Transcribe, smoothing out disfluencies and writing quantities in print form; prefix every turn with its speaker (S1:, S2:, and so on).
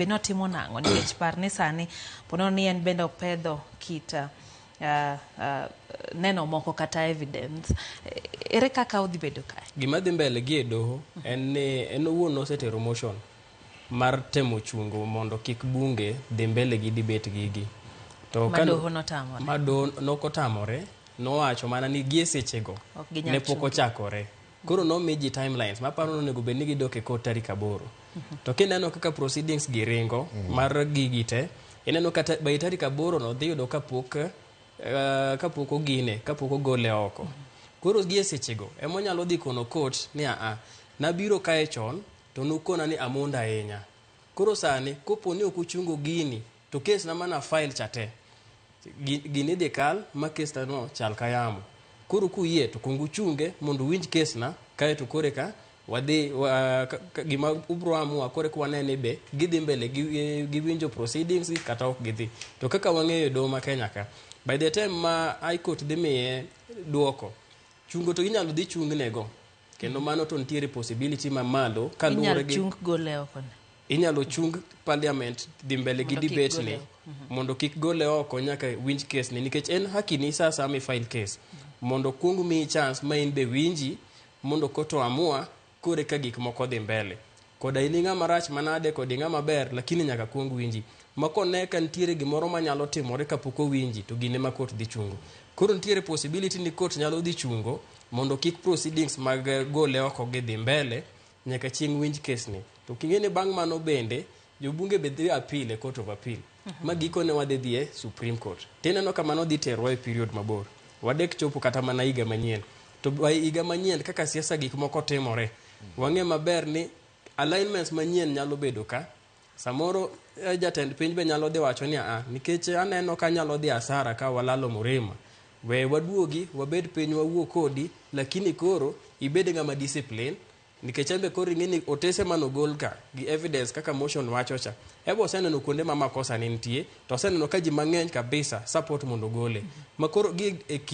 S1: Be notimo nang'o nikech par ni sani ponono ni en bende opedho kit neno moko kata evidence, ere kaka odhi bedo kae?
S2: Gima dhi mbele gi e doho en ni en owuon nosetero motion mar temo chungo mondo kik bunge dhi mbele gi debate gigi. To
S1: ma doho notamore.
S2: Ma doho nokotamore, nowacho mana ni gie sechego
S1: Ok ginyal
S2: ne pok
S1: chungo.
S2: Ochakore. Koro nomi ji timelines maparo ni onego bed ni gidok e court tarik 8. To kineno kaka proceedings gi ringo mar gigi te, ineno kata by tarik 8 no dhi yudo kapok ogine, kapok ogole oko. Koro gie sechego emonyalo dhi kono court ni aa, nabiro kae chon to nukona ni amondo ahinya. Koro sani kopo ni ok uchungo gini to case na mana file cha te gini dhi kal ma case na no chal ka yamo. Koro kuyie to kuong uchunge mondo uwinj case na kaeto kore ka wadhi wa, gima ubro amua kore ka wane ni be gidhi mbele gi winjo proceedings gi kata ok gidhi. To kaka wang'eyo e doho ma Kenya ka, by the time ma High Court dhi miye duoko, chungo to inyalo dhi chungnego. Kendo mano to nitiere possibility mamalo kaluwore
S1: Inyal
S2: gi
S1: chung gole oko ne.
S2: Inyalo chung parliament dhi mbele gi
S1: Mondo kik
S2: debate
S1: gole
S2: ni
S1: oko.
S2: Mondo kik gole oko nyaka winj case ni, nikech en haki ni sa asaya mi file case mondo kuong miyi chance ma in be winji mondo court oamua kore ka gik moko dhi mbele koda in ing'ama rach manade kod ing'ama ber, lakini nyaka kuong winji ma kone ka nitiere gimoro manyalo timore kapok owinji to gine ma court dhi chungo. Koro nitiere possibility ni court nyalo dhi chungo mondo kik proceedings mag gole oko gi dhi mbele nyaka chieng' winj case ni. To king'e ni bang' mano bende jobunge be dhi appeal e Court of Appeal ma gikone wadhi dhi e Supreme Court. Tineno ka mano dhi terwa e period mabor, wadek chopo kata mana higa manyien. To by higa manyien, kaka siasa gik moko timore, wang'e maber ni alignments manyien nyalo bedo ka samoro jatend piny be nyalo dhi wacho ni aa, nikech aneno ka nyalo dhi asara ka walalo Murima, we waduogi wabed piny wawuo kodi, lakini koro ibed ng'ama discipline, nikech en be koro ing'e ni otese manogol ka gi evidence kaka motion wacho cha ebo oseneno kuonde ma makosa ne nitie, to oseneno ka ji mang'eny kabisa support mondo ogole ma koro gi e kind